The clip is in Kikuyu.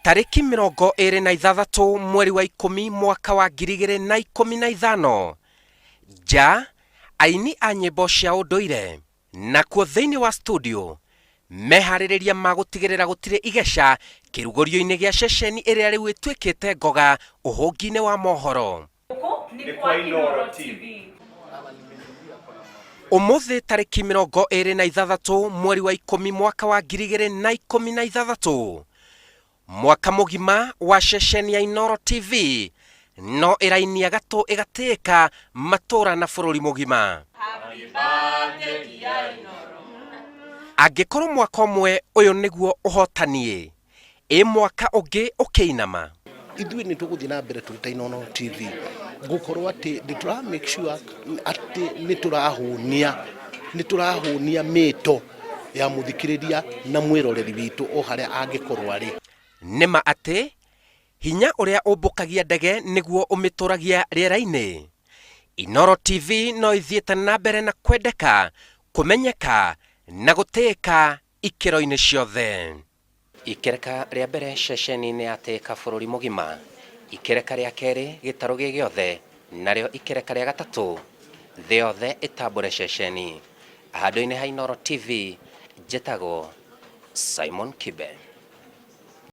Tarĩki 26 mweri wa 10 mwaka wa 2015, nja aini a nyĩmbo cia ũndũire nakuo thĩinĩ wa studio meharĩrĩria ma gũtigĩrĩra gũtirĩ igeca kĩrugũrio-inĩ gĩa ceceni ĩrĩa rĩu ĩtuĩkĩte ngoga ũhũngi-inĩ wa mohoro. Nĩ kwa Inooro TV. Ũmũthĩ tarĩki 26 mweri wa 10 mwaka wa 2016, mwaka mũgima wa ceceni ya Inooro TV no ĩrainia gatũ ĩgatĩĩka matũra na bũrũri mũgima. Angĩkorwo mwaka ũmwe ũyũ nĩguo ũhotaniĩ, ĩ mwaka ũngĩ ũkĩinama? Ithuĩ nĩ tũgũthiĩ na mbere tũrĩ ta Inooro TV gũkorwo atĩ nĩ tũra make sure atĩ nĩ tũrahũnia mĩto ya mũthikĩrĩria na mwĩroreri witũ o harĩa angĩkorwo arĩ. Nĩ ma atĩ hinya ũrĩa ũmbũkagia ndege nĩguo ũmĩtũragia rĩera-inĩ. Inooro TV no ithiĩte na mbere na kwendeka, kũmenyeka na gũtĩĩka ikĩro-inĩ ciothe. Ikereka rĩa mbere ceceni-inĩ ya tĩĩka bũrũri mũgima, ikereka rĩa kerĩ gĩtarũ gĩ gĩothe, narĩo ikereka rĩa gatatũ thĩ yothe ĩtambũre ceceni. Handũ-inĩ ha Inooro TV, njĩtagwo Simon Kibe.